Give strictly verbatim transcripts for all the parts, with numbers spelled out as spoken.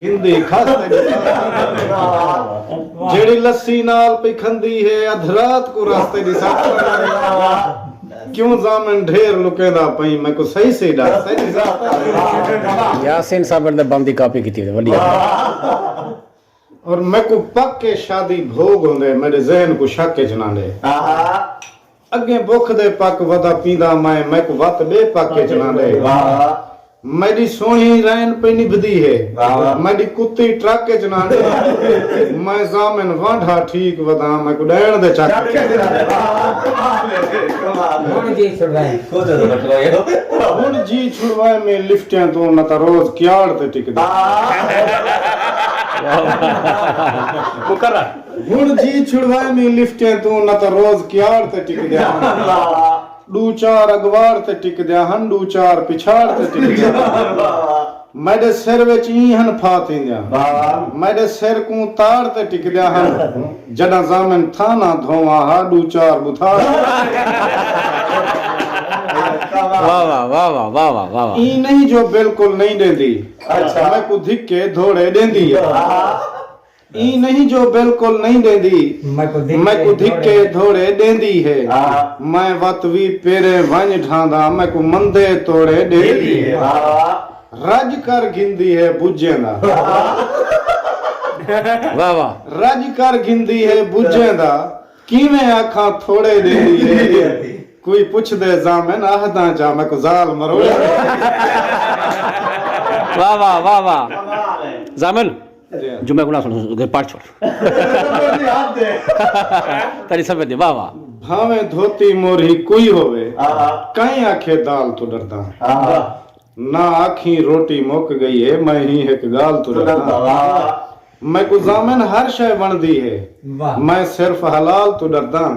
ہندی کھس تے ݙسا، جیڑھی لسی نال پئی کھندی ہے، ادھ رات کوں رس تے ݙسا۔ کیوں ضامن ڈھیر لکیندا پئیں، میکوں صحیح صحیح ݙس تے ݙسا۔ یاسین صاحب نے بند دی کاپی کیتی ہوئی، وݙی۔ اور میکوں پک کے شادی بھوگ ہوندے، میݙے ذہن کوں شک اچ نہ ݙے۔ اڳیں بکھ دے پک ودا پیندا میں، میکوں وت ٻئے پک اچ نہ ݙے۔ میݙی سوہݨی رین پئی نبھدی ہے، میݙی کتی ٹرک اچ نہ ݙے۔ میں ضامن وانڈھا ٹھیک وداں، میکوں ݙیݨ دے چک اچ نہ ݙے۔ ہݨ جی چھڑوائے۔ ہݨ جی چھڑوائے میں لفٹیں توں، نہ تاں روز کیاڑ تے ٹکدے۔ مقرر۔ ہݨ جی چھڑوائے میں لفٹیں توں، نہ تاں روز کیاڑ تے ٹکدے ہن۔ ݙو چار اڳواڑ تے ٹکدے ہن، ݙو چار پچھاڑ تے ٹکدے ہن۔ میݙے سر وچ ایں ہن پھا تھیندیاں، میݙے سر کوں تاڑ تے ٹکدے ہن۔ جݙاں ضامن تھانہ دھوواں ہا، ݙو چار ٻتھاڑ۔ واہ واہ واہ واہ واہ واہ واہ واہ۔ ایں نہیں جو بالکل نہیں ݙیندی، میکوں دھکے دھوڑے ݙیندی ہے۔ ایں نہیں جو بالکل نہیں ݙیندی، میکوں دھکے دھوڑے ݙیندی ہے۔ میں وت وی پیریں ونڄ ڈھانداں، میکوں مندے توڑے ݙیندی ہے۔ رڄ کر گھندی ہے بجھیں دا۔ واہ واہ۔ رڄ کر گھندی ہے بجھیں دا، کیویں آکھاں تھوڑے ݙیندی ہے۔ کوئی پچھدے ضامن آہداں چا، میکوں ذال مروڑے۔ واہ واہ واہ واہ۔ ضامن جمعہ کوں نہ سݨ، پڑھ چھوڑ۔ تیݙی سمجھ دی، واہ واہ۔ بھانویں دھوتی مورھی کوئی ہووے، کئیں آکھے دال توں ݙرداں۔ نہ آکھیں روٹی مک ڳئی ہے، میں ہیں ہک ڳالھ توں ݙرداں۔ میکوں ضامن ہر شئے وݨدی ہے، میں صرف حلال توں ݙرداں۔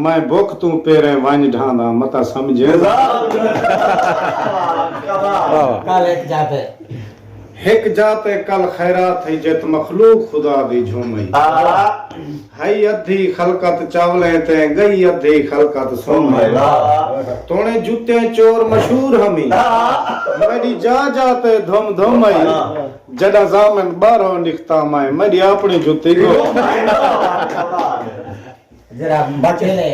میں بکھ توں پیریں ونڄ ڈھانداں، متاں سمجھیں۔ واہ واہ۔ کل ہک جا تے۔ ہک جا تے کل خیرات ہئی، جت مخلوق خدا دی جھوم ہئی۔ ہئی ادھی خلقت چاولیں تے، ڳئی ادھی خلقت سم ہئی۔ توݨے جتیں چور مشہور ہمی، میݙی جا جا تے دھم دھم ہئی۔ جݙاں ضامن ٻاہروں نکھتا میں، میݙی اپݨی جتی گم۔ ذرا بچے نے۔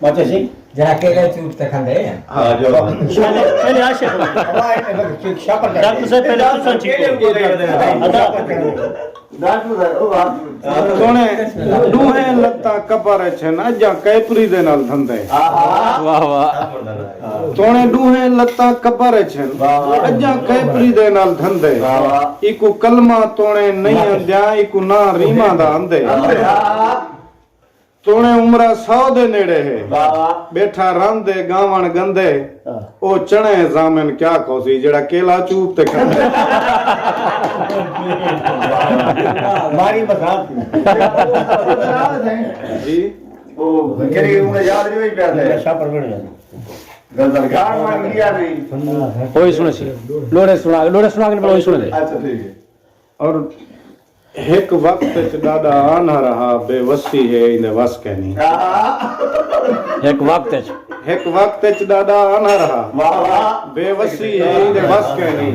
بچے سی۔ ذرا کیلے چوپ تے کھندے۔ ہاں جو۔ پہلے پہلے عاشق۔ ڈاکٹر صاحب پہلے تساں چیکو۔ ادا۔ توݨے ݙوہیں لتاں قبر اچ ہن، اڄاں کیپری دے نال دھندے۔ واہ واہ۔ توݨے ݙوہیں لتاں قبر اچ ہن، اڄاں کیپری دے نال دھندے۔ ایکوں کلمہ توݨے نئیں آندیاں، ایکوں ناں ریماں دا آندے۔ توݨے عمرہ سو دے نیڑے ہے، ٻیٹھا رندے ڳاوݨ ڳندے۔ او چݨے ضامن کیا کھوسی، جیڑھا کیلا چوپ تے کھندے۔ ماری بسات۔ جی۔ او کیڑھی عمر یاد نہیں ہوئی پیا تے۔ نشہ پرگٹ ہے۔ گزل گان مان گیا نہیں۔ اوہی سݨے سی۔ لوڑے سݨا، لوڑے سݨا کے بلا اوہی سݨے دے۔ اچھا ٹھیک ہے۔ اور ہک وقت اچ ݙاݙا آنہر ہا، بے وسی ہے ایندے وس کینی۔ ہک وقت اچ۔ ہک وقت اچ ݙاݙا آنہر ہا، بے وسی ہے ایندے وس کینی۔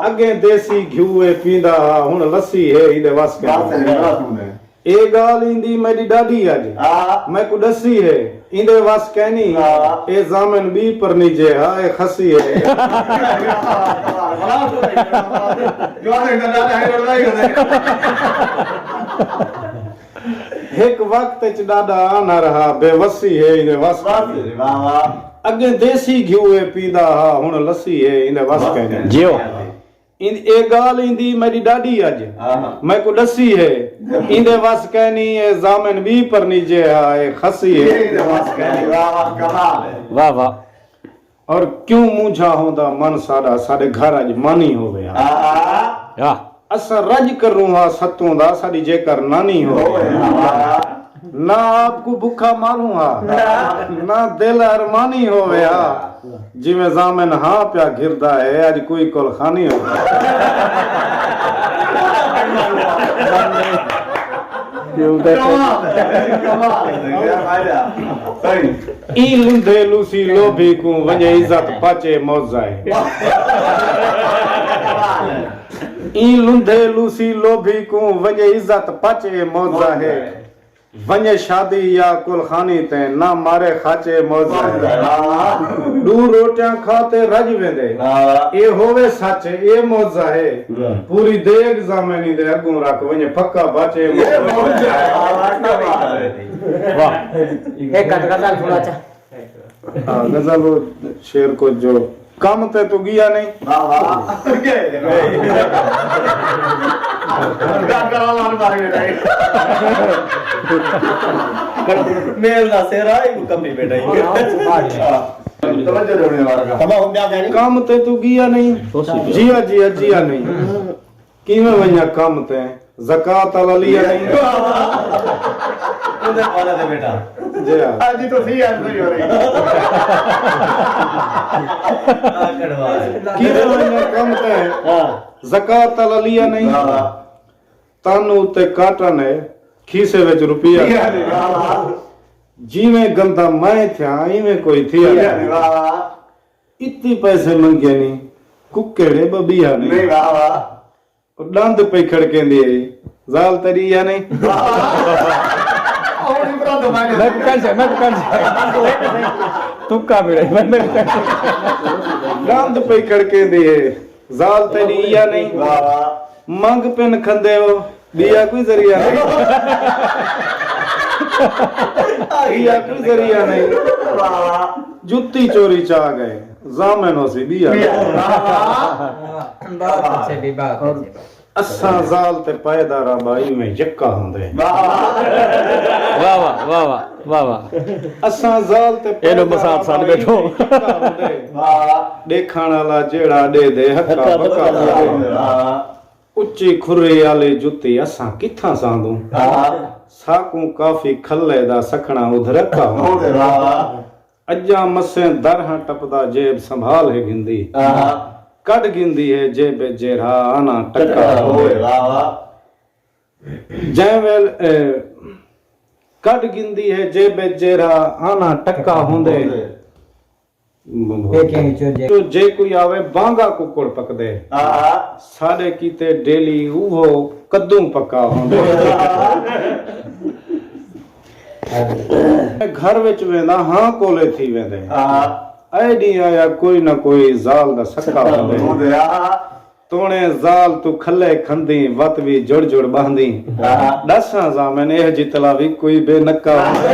اڳیں دیسی گھیو اے پیندا ہا، ہݨ لسی ہے ایندے وس کینی۔ اے ڳالھ ایندی میݙی ݙاݙی اڄ میکوں ݙسی ہے، ایندے وس کینی۔ اے ضامن ٻی پرنیجے ہا، اے خسی ہے۔ ہک وقت اچ ݙاݙا آنہر ہا، بے وسی ہے ایندے وس کینی۔ اڳیں دیسی گھیو اے پیندا ہا، ہݨ لسی ہے ایندے وس کینی۔ جیو۔ اے ڳالھ ایندی میݙی ݙاݙی اڄ میکوں ݙسی ہے، ایندے وس کینی، اے ضامن ٻی پرنیجے ہا، اے خسی ہے۔ واہ واہ۔ اور کیوں مونجھا ہوندا من ساݙا، ساݙے گھر اڄ مانی ہووے ہا۔ اساں رڄ کروں ہا ستوں دا، ساݙی جیکر نانی ہووے ہا۔ نہ آپ کوں بکھا ماروں ہا، نہ دل ارمانی ہووے ہا۔ جیویں ضامن ہاں پیا گھردا ہے، اڄ کوئی کول خانی ہووے۔ ایں لندھے لوسی لوبھی کوں ونڄے عزت بچ اے موزہ ہے۔ ایں لندھے لوسی لوبھی کوں ونڄے عزت پچ اے موضع ہے۔ ونڄے شادی یا کلخانی تے نہ مارے خچ اے موضع ہے۔ ݙو روٹیاں کھا تے رڄ ویندے۔ اے ہووے سچ اے موضع ہے۔ پوری دیگ زامینی دے اڳوں رکھ ونڄے پھکا بچ اے موضع ہے۔ واہ۔ ایک اٹھ غزل سنا چا۔ ہاں، غزل و شعر کچھ جو کم تے تو گیا نہیں۔ واہ واہ۔ میل دا سیرا ہی کمی بیٹا ہی۔ توجہ دینے والا۔ تمام ہو گیا نہیں۔ کم تے تو گیا نہیں۔ جیا جیا جیا نہیں۔ کیویں ونجا کم تے زکات والا لیا نہیں۔ اندر والا دے بیٹا۔ جی ہاں۔ اج تو سی اج کوئی ہو رہی۔ کیویں ونجا کم تے زکات والا لیا نہیں۔ تانوں تے کاٹن ہے کھیسے وچ روپیہ۔ جیویں گندا میں تھیا ایویں کوئی تھیا۔ اتی پیسے منگے نہیں ککڑے ببیا نہیں۔ ݙند پئی کھڑکیندی ہے۔ زال تیݙی یا نہیں؟ میں کو کہن سے میں کو کہن سے تو کا بھی رہی میں میں کو کہن سے۔ ݙند پئی کھڑکیندی ہے۔ زال تیݙی یا نہیں؟ منگ پن کھندے ہو۔ ٻیا کوئی ذریعہ نہیں۔ ٻیا کوئی ذریعہ نہیں۔ جتی چوری چا گئے۔ ضامن ہوسی ٻیا۔ بہت اچھے بھی بہت اچھے۔ اساں زال تے پائیداراں با ایویں یکا ہوندے۔ واہ واہ واہ واہ واہ واہ۔ اساں زال تے اینو مساعد سان بیٹھو۔ ݙیکھݨ والا جیڑھا ݙے دے ہکا بکا ہوندے۔ اچی کھری آلی جتی اساں کتھاں ساندوں۔ ساکوں کافی کھلے دا سکھݨا ادھرکا ہوندے۔ اڄاں مسیں در ہاں ٹپدا جیب سنبھال ہے گھندی۔ کڈھ گھندی ہے جیب اچ جیرھا آنا ٹکا ہوندے۔ جئیں ویل کڈھ گھندی ہے جیب اچ جیرھا آنا ٹکا ہوندے۔ جے کوئی آوے بانگا ککڑ پکدے۔ ساڈے کیتے ڈیلی اوہو کدوں پکا ہوندے۔ گھر وچ ویندا ہاں کولے تھی ویندے۔ اے ڈینہہ آیا کوئی نہ کوئی زال دا سکا ہوندے۔ توݨے زال توں کھلے کھندیں وت وی جڑ جڑ ٻہندیں۔ ݙس ہاں ضامن ایہو جی تلا وی کوئی بے نکا ہوندے۔